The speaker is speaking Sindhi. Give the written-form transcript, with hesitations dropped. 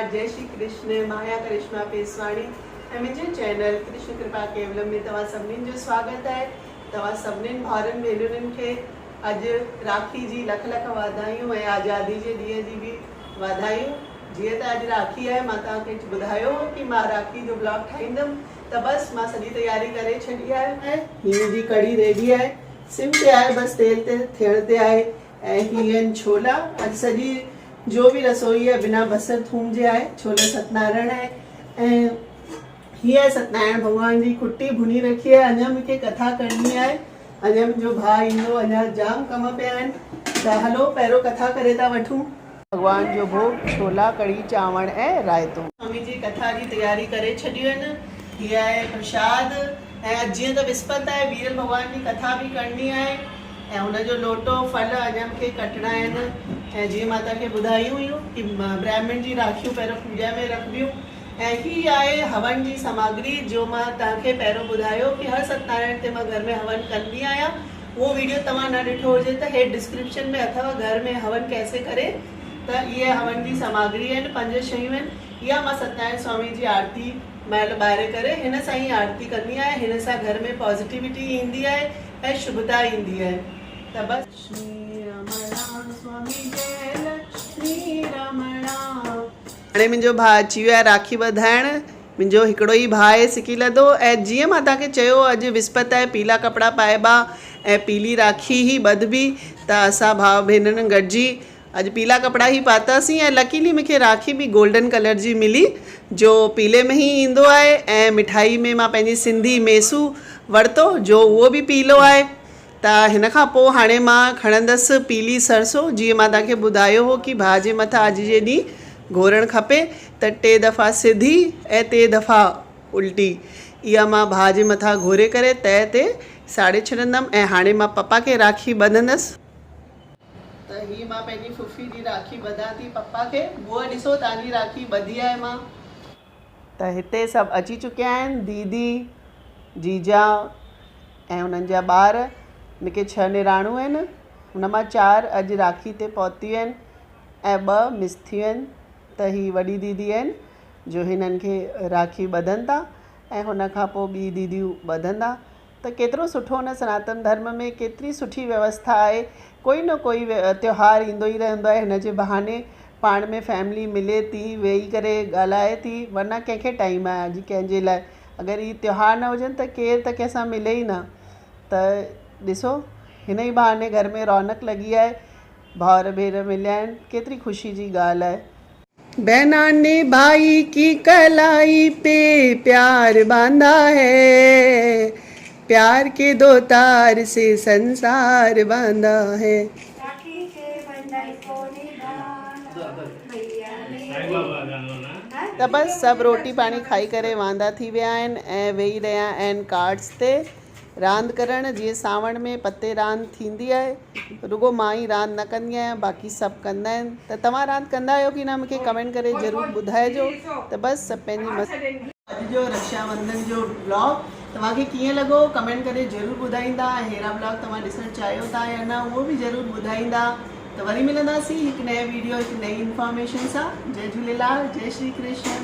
نمسڪار جئي شري ڪرشن مان آهيان ڪرشما پيسواڻي ۽ منهنجي چينل ڪرشن ڪرپا ڪيولم ۾ توهان سڀنين جو سواگت آهي توهان سڀنين ڀائرن ڀينرن کي اڄ راکي جي لک لک واڌايون ۽ آزادي جي ڏينهن جي به واڌايون جيئن ته اڄ راکي آهي مان توهان کي ٻڌايو هو ڪي مان راکي جو بلاگ ٺاهيندم ته بس مان سڄي تياري ڪري ڇڏي آهي. هي منهنجي ڪڙهي ريڊي آهي سم تي آهي بس تيل تي ٿيڻ تي آهي ۽ هي آهن ڇولا. اڄ سڄي جو به رسوئي آهي بنا بصر ٿوم جي آهي. ڇولا ستنارائڻ آهي ۽ هي آهي ستنارائڻ ڀڳوان جي کٽي ڀني رکي آهي. اڃا مون کي ڪٿا ڪرڻي آهي. اڃا منهنجو ڀاء ايندو اڃا جام ڪم پيا آهن ته هلو پهريون ڪٿا ڪري ٿا وٺون. ڀڳوان جو ڀوڳ، ڇولا، ڪڙهي، چانوڻ ۽ رائتو. سوامي جي ڪٿا جي تياري ڪري ڇڏيون آهن. هي آهي پرشاد ۽ اڄ جيئن ته وسپت آهي ويرل ڀڳوان جي ڪٿا به ڪرڻي آهي. ۽ ان جو لوٽو ڦل اڃا مون کي ڪٽڻا آهن ۽ جيئن مان توهان کي ٻڌايون هيون ڪي برهمڻ جي راکيون پهريون پوڄا ۾ رکبيون ۽ هي آهي هون جي سامگري جو مان توهان کي پهريون ٻڌايو ڪي هر ستنارائڻ تي مان گهر ۾ هون ڪندي آهيان اهو ويڊيو توهان نه ڏٺو هجي ته هيٺ ڊسڪرپشن ۾ اٿو گهر ۾ هون ڪيسي ڪري ته اهي هون جي سامگري آهن پنج شيون آهن اها مان ستنارائڻ سوامي جي آرتي مهل ٻاهر ڪري هن سان ئي آرتي ڪندي آهيان هن سان گهر ۾ پازيٽيوٽي ايندي آهي ۽ شڀتا ايندي آهي ته بس. لڪشمي رمڻا سوامي جئه لڪشمي رمڻا. هاڻي منهنجو ڀاء اچي ويو آهي راکي ٻڌائڻ. منهنجو هڪڙو ئي ڀاء آهي سڪيلڌو ۽ جيئن مان توهان کي چيو اڄ وسپت آهي پيلا ڪپڙا پائبا ۽ پيلي راکي ئي ٻڌبي ته اسان ڀاء ڀينرن گڏجي اڄ پيلا ڪپڙا ئي پاتاسين ۽ لڪيلي مون کي راکي به گولڊن ڪلر جي ملي جو پيلي ۾ ئي ايندو آهي ۽ مٺائي ۾ مان پنهنجي سنڌي ميسو ورتو جو اهو به پيلو آهي ته هن کان پوء هاڻي مان کڻندس پيلي سرسو جيئن مان توهان کي ٻڌايو هو ڪي ڀاء جي مٿان اڄ جي ڏينهن گهورڻ کپي ته ٽي دفعا سڌي ۽ ٽي دفعا الٽي اها مان ڀاء جي مٿان گهوري ڪري تئي تي ساڙي ڇڏندم ۽ هاڻي مان پپا کي راکي ٻڌندس. ته هي مان پنهنجي ڦڦي جي راکي ٻڌان ٿي پپا کي. بوء ڏسو توهان جي راکي ٻڌي آهي مان. ته هتي سڀ اچي چڪيا آهن ديدي، جيجا ۽ انهن جا ٻار. مون کي ڇهه نراڻون آهن ان مان چار اڄ راکي تي پهتيون آهن ۽ ٻه مس ٿيون آهن ته هي وڏي ديدي آهن جو هنن کي راکي ٻڌن ٿا ۽ هن کان پوء ٻي ديديون ٻڌندا. ته ڪيترو سٺو نه سناتن ڌرم ۾ ڪيتري سٺي ويوسٿا آهي ڪوئي نه ڪوئي تيوهار ايندو ئي رهندو آهي هن جي بهاني پاڻ ۾ فيملي ملي ٿي ويهي ڪري ڳالهائي ٿي ورنه ڪنهن کي ٽائيم آهي اڄ ڪنهن جي لاء اگر هي تيوهار نه هجن ته ڪير ته ڪنهن سان ملي ئي نه ته ڏسو هن ئي بهاني گهر ۾ رونق لڳي آهي ڀائر ڀينر مليا آهن ڪيتري خوشي جي ڳالهه آهي. بهنا ني ڀائي ڪي ڪلائي پي پيار بانڌا هي پيار ڪي دو تار سي سنسار بانڌا هي. ته بس سڀ روٽي پاڻي کائي ڪري واندا ٿي ويا آهن ۽ ويهي رهيا آهن ڪارڊس تي. راند ڪرڻ جيئن سانوڻ ۾ پتي راند ٿيندي آهي رڳو مان ئي راند نه ڪندي آهيان باقي سڀ ڪندا آهن ته توهان راند ڪندا آهيو ڪي نه مونکي ڪمينٽ ڪري ضرور ٻڌائجو ته بس سڀ پنهنجي مست. اڄ جو رڪشا بنڌن جو بلاگ توهان کي ڪيئن لڳو ڪمينٽ ڪري ضرور ٻڌائيندا ۽ ههڙا بلاگ توهان ڏسڻ چاهيو ٿا يا نه اهو به ضرور ٻڌائيندا ته وري ملنداسين هڪ نئين ويڊيو هڪ نئين انفارميشن سان جئي جهوليلال جئي شري ڪرشن.